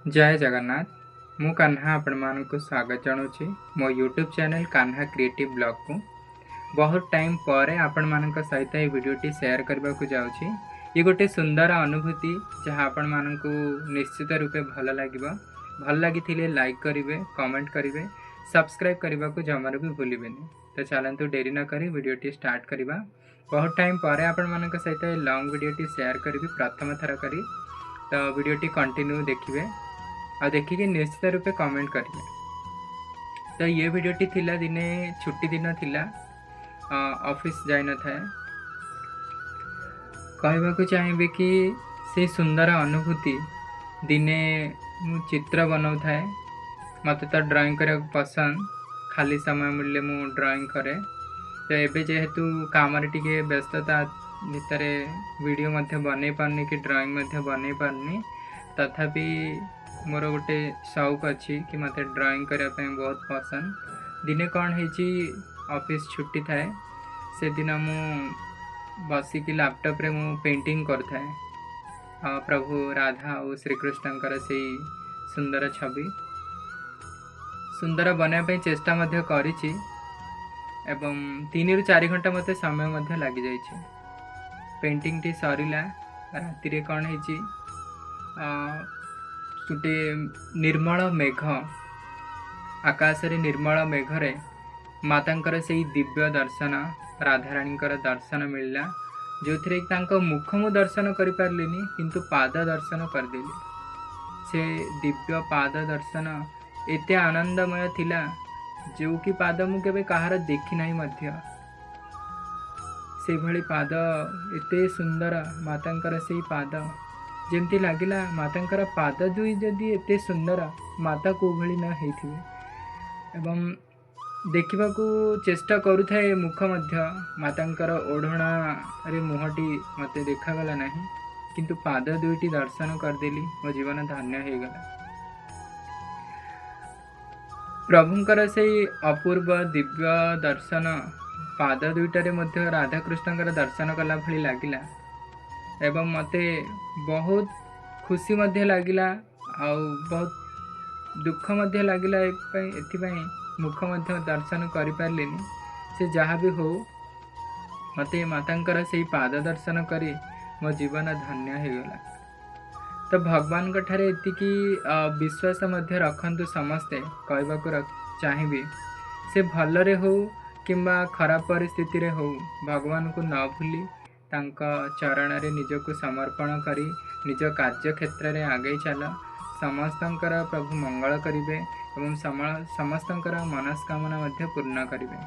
ଜୟ ଜଗନ୍ନାଥ। ମୁଁ କାହ୍ନା ଆପଣମାନଙ୍କୁ ସ୍ୱାଗତ ଜଣାଉଛି ମୋ ୟୁଟ୍ୟୁବ୍ ଚ୍ୟାନେଲ୍ କାହ୍ନା କ୍ରିଏଟିଭ୍ ବ୍ଲଗ୍କୁ। ବହୁତ ଟାଇମ୍ ପରେ ଆପଣମାନଙ୍କ ସହିତ ଏହି ଭିଡ଼ିଓଟି ସେୟାର କରିବାକୁ ଯାଉଛି। ଇଏ ଗୋଟେ ସୁନ୍ଦର ଅନୁଭୂତି, ଯାହା ଆପଣମାନଙ୍କୁ ନିଶ୍ଚିତ ରୂପେ ଭଲ ଲାଗିବ। ଭଲ ଲାଗିଥିଲେ ଲାଇକ୍ କରିବେ, କମେଣ୍ଟ କରିବେ, ସବସ୍କ୍ରାଇବ୍ କରିବାକୁ ଜମାରୁ ବି ଭୁଲିବେନି। ତ ଚାଲନ୍ତୁ, ଡେରି ନ କରି ଭିଡ଼ିଓଟି ଷ୍ଟାର୍ଟ କରିବା। ବହୁତ ଟାଇମ୍ ପରେ ଆପଣମାନଙ୍କ ସହିତ ଏ ଲଙ୍ଗ୍ ଭିଡ଼ିଓଟି ସେୟାର କରିବି ପ୍ରଥମ ଥର କରି। ତ ଭିଡ଼ିଓଟି କଣ୍ଟିନ୍ୟୁ ଦେଖିବେ ଆଉ ଦେଖିକି ନିଶ୍ଚିତ ରୂପେ କମେଣ୍ଟ କରିବେ। ତ ଇଏ ଭିଡ଼ିଓଟି ଥିଲା, ଦିନେ ଛୁଟି ଦିନ ଥିଲା, ଅଫିସ୍ ଯାଇନଥାଏ। କହିବାକୁ ଚାହିଁବି କି ସେଇ ସୁନ୍ଦର ଅନୁଭୂତି, ଦିନେ ମୁଁ ଚିତ୍ର ବନାଉଥାଏ। ମୋତେ ତ ଡ୍ରଇଂ କରିବାକୁ ପସନ୍ଦ। ଖାଲି ସମୟ ମିଳିଲେ ମୁଁ ଡ୍ରଇଂ କରେ। ତ ଏବେ ଯେହେତୁ କାମରେ ଟିକେ ବ୍ୟସ୍ତତା ଭିତରେ ଭିଡ଼ିଓ ମଧ୍ୟ ବନେଇ ପାରୁନି କି ଡ୍ରଇଂ ମଧ୍ୟ ବନେଇ ପାରୁନି, ତଥାପି ମୋର ଗୋଟେ ସଉକ ଅଛି କି ମୋତେ ଡ୍ରଇଂ କରିବା ପାଇଁ ବହୁତ ପସନ୍ଦ। ଦିନେ କ'ଣ ହେଇଛି, ଅଫିସ୍ ଛୁଟି ଥାଏ, ସେଦିନ ମୁଁ ବସିକି ଲାପଟପ୍ରେ ମୁଁ ପେଣ୍ଟିଂ କରୁଥାଏ ପ୍ରଭୁ ରାଧା ଆଉ ଶ୍ରୀକୃଷ୍ଣଙ୍କର ସେଇ ସୁନ୍ଦର ଛବି। ସୁନ୍ଦର ବନାଇବା ପାଇଁ ଚେଷ୍ଟା ମଧ୍ୟ କରିଛି ଏବଂ 3ରୁ 4 ଘଣ୍ଟା ମୋତେ ସମୟ ମଧ୍ୟ ଲାଗିଯାଇଛି। ପେଣ୍ଟିଂଟି ସରିଲା। ରାତିରେ କ'ଣ ହେଇଛି, ଗୋଟେ ନିର୍ମଳ ମେଘ, ଆକାଶରେ ନିର୍ମଳ ମେଘରେ ମାତାଙ୍କର ସେଇ ଦିବ୍ୟ ଦର୍ଶନ, ରାଧାରାଣୀଙ୍କର ଦର୍ଶନ ମିଳିଲା, ଯେଉଁଥିରେ କି ତାଙ୍କ ମୁଖ ମୁଁ ଦର୍ଶନ କରିପାରିଲିନି, କିନ୍ତୁ ପାଦ ଦର୍ଶନ କରିଦେଲି। ସେ ଦିବ୍ୟ ପାଦ ଦର୍ଶନ ଏତେ ଆନନ୍ଦମୟ ଥିଲା, ଯେଉଁ କି ପାଦ ମୁଁ କେବେ କାହାର ଦେଖିନାହିଁ ମଧ୍ୟ। ସେଇଭଳି ପାଦ, ଏତେ ସୁନ୍ଦର ମାତାଙ୍କର ସେଇ ପାଦ। ଯେମିତି ଲାଗିଲା, ମାତାଙ୍କର ପାଦ ଦୁଇ ଯଦି ଏତେ ସୁନ୍ଦର, ମାତା କେଉଁ ଭଳି ନ ହେଇଥିବେ। ଏବଂ ଦେଖିବାକୁ ଚେଷ୍ଟା କରୁଥାଏ ମୁଖ ମଧ୍ୟ, ମାତାଙ୍କର ଓଢ଼ଣାରେ ମୁହଁଟି ମୋତେ ଦେଖାଗଲା ନାହିଁ, କିନ୍ତୁ ପାଦ ଦୁଇଟି ଦର୍ଶନ କରିଦେଲି, ମୋ ଜୀବନ ଧନ୍ୟ ହେଇଗଲା। ପ୍ରଭୁଙ୍କର ସେଇ ଅପୂର୍ବ ଦିବ୍ୟ ଦର୍ଶନ, ପାଦ ଦୁଇଟାରେ ମଧ୍ୟ ରାଧାକୃଷ୍ଣଙ୍କର ଦର୍ଶନ କଲା ଭଳି ଲାଗିଲା ଏବଂ ମୋତେ ବହୁତ ଖୁସି ମଧ୍ୟ ଲାଗିଲା ଆଉ ବହୁତ ଦୁଃଖ ମଧ୍ୟ ଲାଗିଲା ଏଥିପାଇଁ ମୁଖ ମଧ୍ୟ ଦର୍ଶନ କରିପାରିଲିନି। ସେ ଯାହା ବି ହଉ, ମୋତେ ମାତାଙ୍କର ସେଇ ପାଦ ଦର୍ଶନ କରି ମୋ ଜୀବନ ଧନ୍ୟ ହେଇଗଲା। ତ ଭଗବାନଙ୍କ ଠାରେ ଏତିକି ବିଶ୍ୱାସ ମଧ୍ୟ ରଖନ୍ତୁ ସମସ୍ତେ। କହିବାକୁ ଚାହିଁବି, ସେ ଭଲରେ ହଉ କିମ୍ବା ଖରାପ ପରିସ୍ଥିତିରେ ହଉ, ଭଗବାନଙ୍କୁ ନ ଭୁଲି ତାଙ୍କ ଚରଣରେ ନିଜକୁ ସମର୍ପଣ କରି ନିଜ କାର୍ଯ୍ୟକ୍ଷେତ୍ରରେ ଆଗେଇ ଚାଲ। ସମସ୍ତଙ୍କର ପ୍ରଭୁ ମଙ୍ଗଳ କରିବେ ଏବଂ ସମସ୍ତଙ୍କର ମନସ୍କାମନା ମଧ୍ୟ ପୂର୍ଣ୍ଣ କରିବେ।